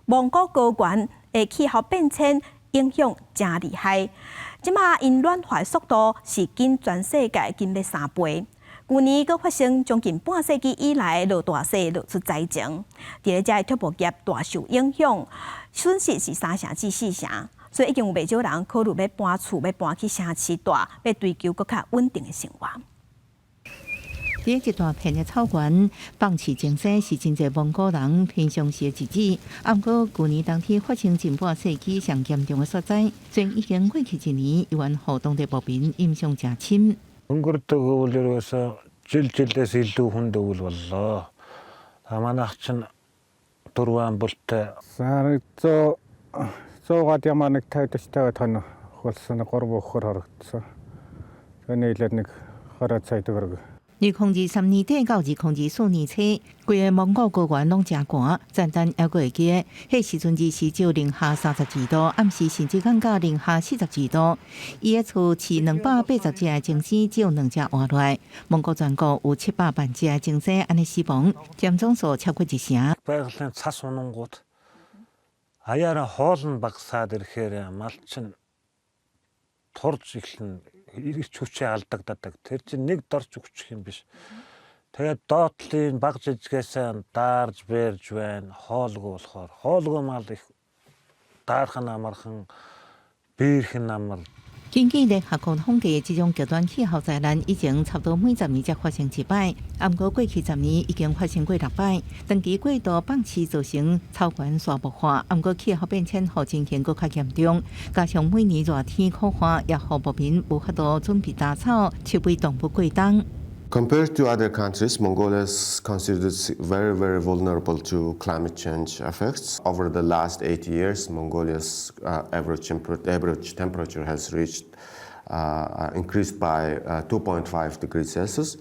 蒙古高原的氣候變遷影響誠厲害。這馬𪜶暖化速度是緊全世界近欲3倍。舊年閣發生將近半世紀以來落大雪落出災情，佇咧遮畜牧業大受影響，損失是3成至4成，所以已經有袂少人考慮欲搬厝，欲搬去城市蹛，欲追求閣較穩定的生活。佇一大片的草原，放飼種生是真濟蒙古人平常時的日子。啊，毋過舊年冬天發生近半世紀上嚴重的雪災，雖然已經過去一年，猶原予當地牧民影響誠深。 Өнгөрдөг өвөл ерөөсөө жил жилээс илүү хүнд өвөл боллоо. А манайх чинь дөрвөн амбалтай. За 100-аад ямар нэг 50 40 50 тонн болсон 3 өгөхөр хорогдсон. Тэгээ нийлээд нэг 20 сая төгрөг. 2023年底到2024年初，規个蒙古高原攏誠寒，聖誕猶閣會記得，彼時陣日時只有零下32度，暗時甚至降到零下42度。伊的厝飼280隻的精牲，只有兩隻活落來。蒙古全國有700萬隻的精牲按呢死亡，佔總數超過一成。 Байгалийн цас унангуут аяараа хоол нь багасаад ирэхээр мал чинь турж эхэлнэ эрч хүчээ алдагддаг. Тэр чинь нэг дорж өгчих юм биш. Тэгээд доотлын баг жижигээсээ даарж бээрж байна. Хоолгүй болохоор хоолгүй мал их даарах нь амархан, бээрэх нь амар. 根據聯合國統計，這種極端氣候災難以前差不多每10年才發生一擺，啊，毋過過去十年已經發生過六擺。長期過度放飼造成草原沙漠化，啊，毋過氣候變遷予情形閣較嚴重，加上每年熱天苦旱，也予牧民無法度準備打草，媠備動物過冬。 Compared to other countries, Mongolia is considered very, very vulnerable to climate change effects. Over the last 80 years, Mongolia's average temperature has increased by 2.5 degrees Celsius,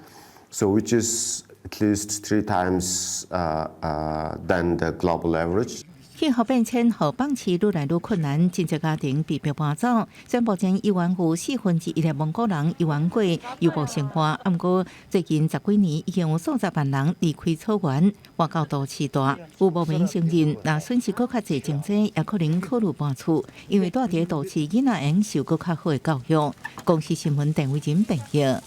so which is at least three times than the global average. 氣候變遷予放飼愈來愈困難，真濟家庭被迫搬走。雖然目前猶原有1/4的蒙古人猶原過游牧生活，啊，毋過最近十幾年已經有數十萬人離開草原，搬到都市蹛。有牧民承認，若損失閣較濟精牲，也可能考慮搬厝，因為蹛佇都市囡仔會用受閣較好的教育。公視新聞鄧偉仁編譯。